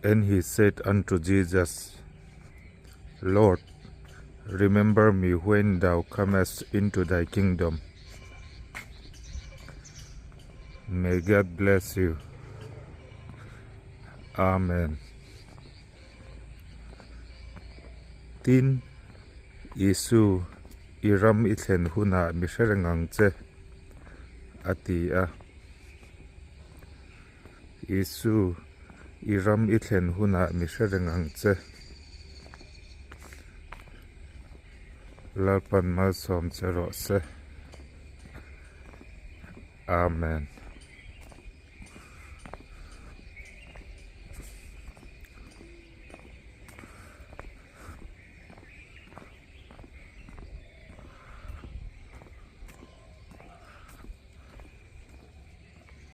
And he said unto Jesus, Lord, remember me when thou comest into thy kingdom. May God bless you. Amen. Tin, Isu, i ram i thlen hunah mi hre reng ang che, a ti a. Isu, i ram i thlen hunah mi hre reng ang che. Lalpan malsawm che rawh se. Amen.